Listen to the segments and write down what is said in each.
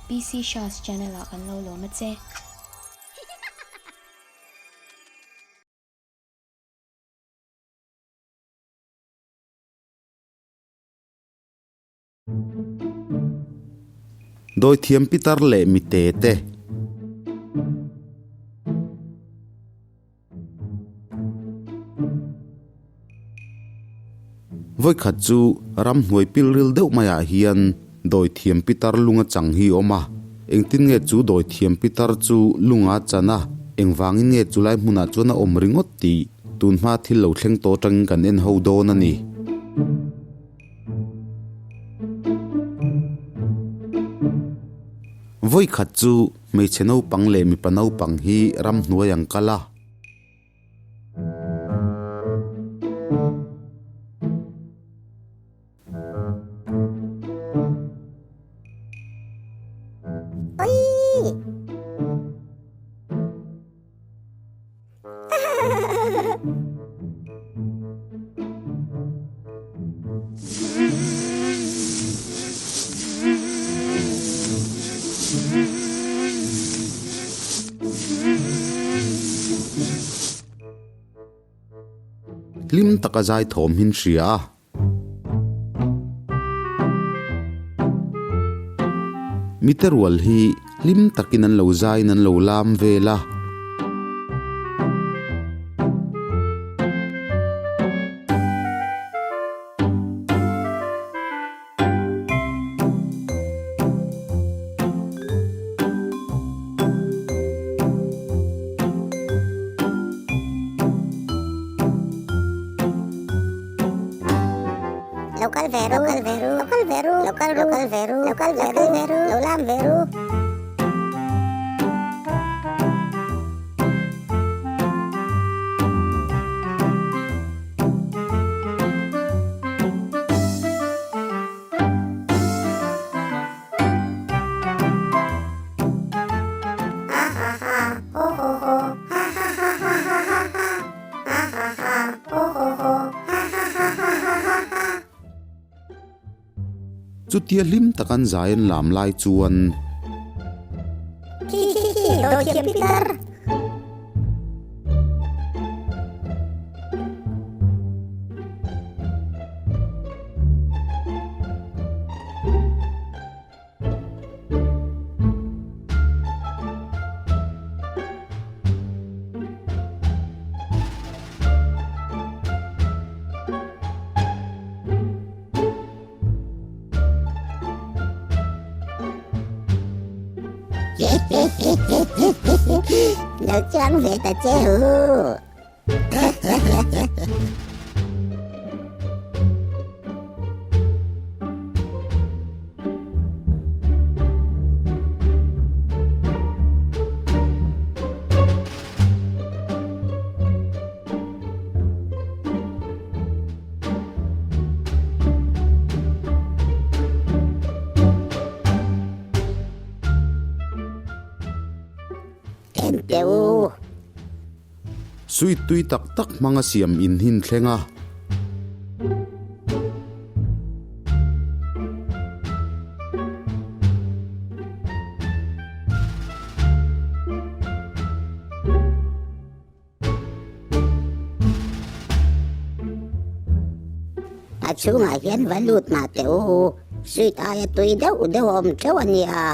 PC Shaz channel ah kan lo lawm a che. Dawithiam pitar leh mite te. Vawikhat chu ramhnuai pilril deuh maiah hian dawithiam pitar lunga chang hi a awm a. Engtin nge chu dawithiam pitar chu lunga chan a, engvangin nge chulai hmunah chuan a awm ringawt tih tunhma thil lo thleng tawh atangin kan en ho dawn a ni. Vawikhat chu hmeichhe naupang leh mipa naupang hi ramhnuai an kal a. Hlim taka zai thawm hin hria a. Mite rual hi hlim takin an lo zaiin an lo lam vel a. Lo kal ve ru, lo kal ve ru, lo kal ve ru, lo kal ru, lo kal ve ru, lo kal ve ru, lo lam ve ru. Chutia hlim tak an zai an lam lai chuan. Khi khi khi, dawithiam pitar. Lo chuang ve ta che hu. En teh u. Sweet tui tak tak hmanga siam in hin thleng a. A chhungah hian va lut mah teh u, sweet aia tui deuh deuh a awm theuh a nia.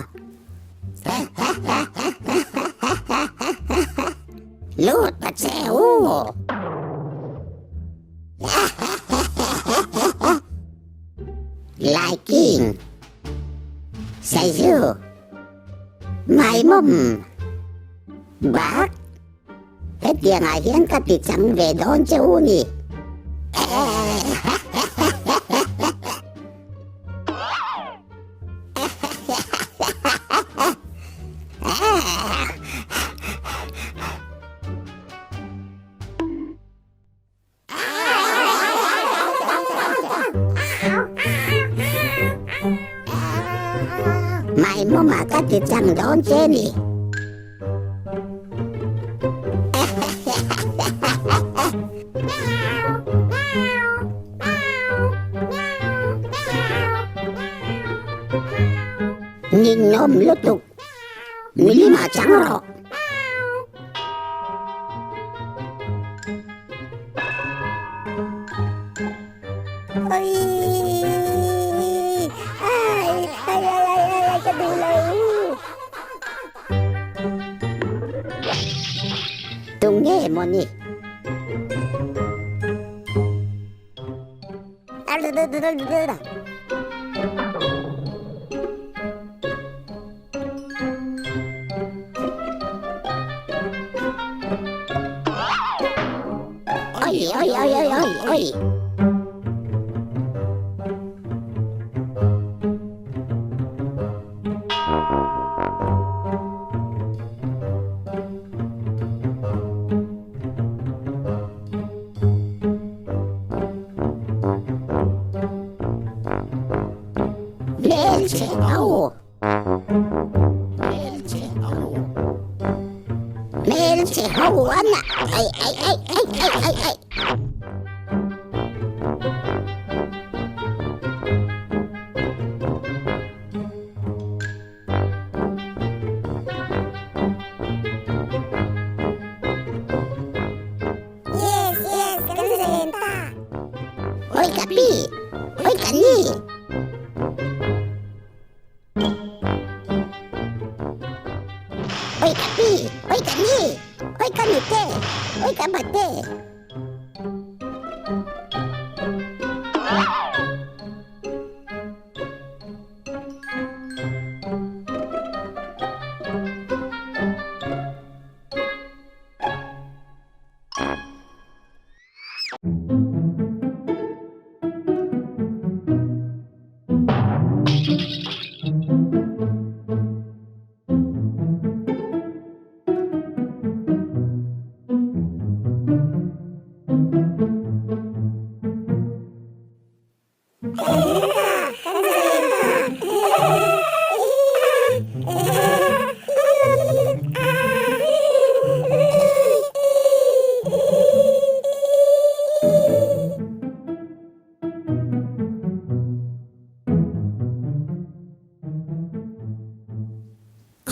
Lut ta che u. Laiking. Saizu. Maimawm. Bak. Hetiangah hian ka ti chang ve dawn che u ni. Maimawmah ka ti chang dawn che ni. Ninawm lutuk. Milimah chang rawh. Tunge maw ni? Oi oi oi oi oi oi. Hmelchhe ho. Hmelchhe ho. Hmelchhe ho an ai ai ai ai ai ai ai. Yes, yes, kan zalen ta. Oi ka pi, oi ka ni. Oi ka pi, oi ka ni, oi ka nute, oi ka bate.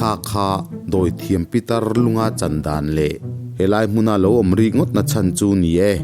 Kha kha dawithiam pitar lunga chan dan leh helai hmuna lo awm rik ngawt na chhan chu ni e.